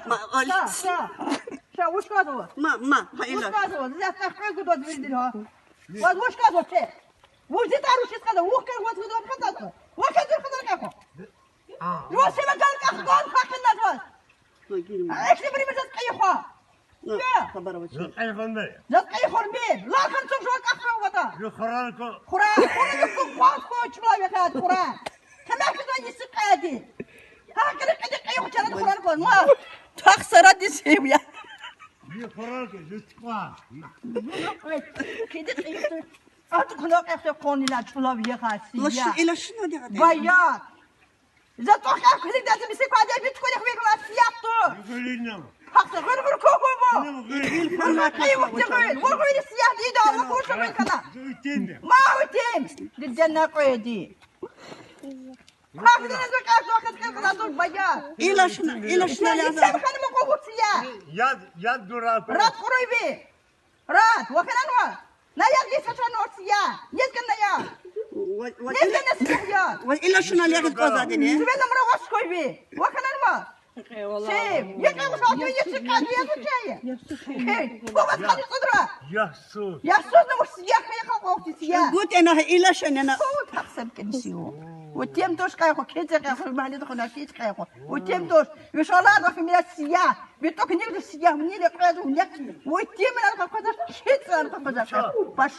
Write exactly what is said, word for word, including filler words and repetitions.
Ма, Али. Ша, ша. Ша, вуч кӀанзава? Ма, ма, гьа ила. Вуч кӀанзава? Заз тахкъуьн гудваз вирдин, гьа. Ваз вуч кӀанзава, че? Вуж зи тӀвар вучиз кьада? Вух кер ваз гудваз кьатӀа. Вахъ дур хазар кьахо. Ваз сема гал кьахкъан хакъин назва. Экли бри мир заз кьейхва. Заз кьейхва мир. Лакан цух жуа кьахкъан ватӀа. Хура, хура, хура, хура, хура, чула вехад, хура. Кемехъ куьзва йиси кьади. Гьа, кьири, кьири, кьейхва чарад хура кван. Ма. Тахсара дисив я. Кьири, кьейхва. Ат куна кьейхва къван ила чула вехад. Лаши, ила шуна дегьа. Баят. За тӀохар куьлуьгдайди миси квайди вич куьлуьгъ вегла сиягь туш. Гъуьлуьна. Гьахъ гъуьл-гъуьл кукубу. Гъуьл, гъуьл, гъуьл, гъуьл, гъуьл, гъуьл сиягь дида, Аллагь, хуш гъуьл кана. Ма утим. Дидена кьведи. Гьахъ дидена кьведи, гьахъ кьведи кьведи баят. Ила шуна, ила шуна ляза. Итим ханума кьван вуч сиягь. Яд, яд дура. Рат къуруйви. Рат, вахенанва? На яд гиса чан орси я. Нез гана я. Нез гана сия. Ва ила шуна лягъиз кӀанзавайди я. Сиве намра ваз хьуй ви. Вахенанва? Сив. Я кье вуша, я чи кьади я вучая. Хей, бу ваз кьади цудра. Ясуз. Ясуз на вуш я, хей, халкь вахти сия. Гутена ила шуна на. Ху, тахсар кӀани сив. Ва тем туш кьайху, кеци кьайху, магьледа хуна кеци кьайху. Ва тем туш. Вишалар вахи мира сия. Биток нигде сиягь, нигде кьве зун як. Ва тем мира къакъаза, кеци къакъаза. Пашу.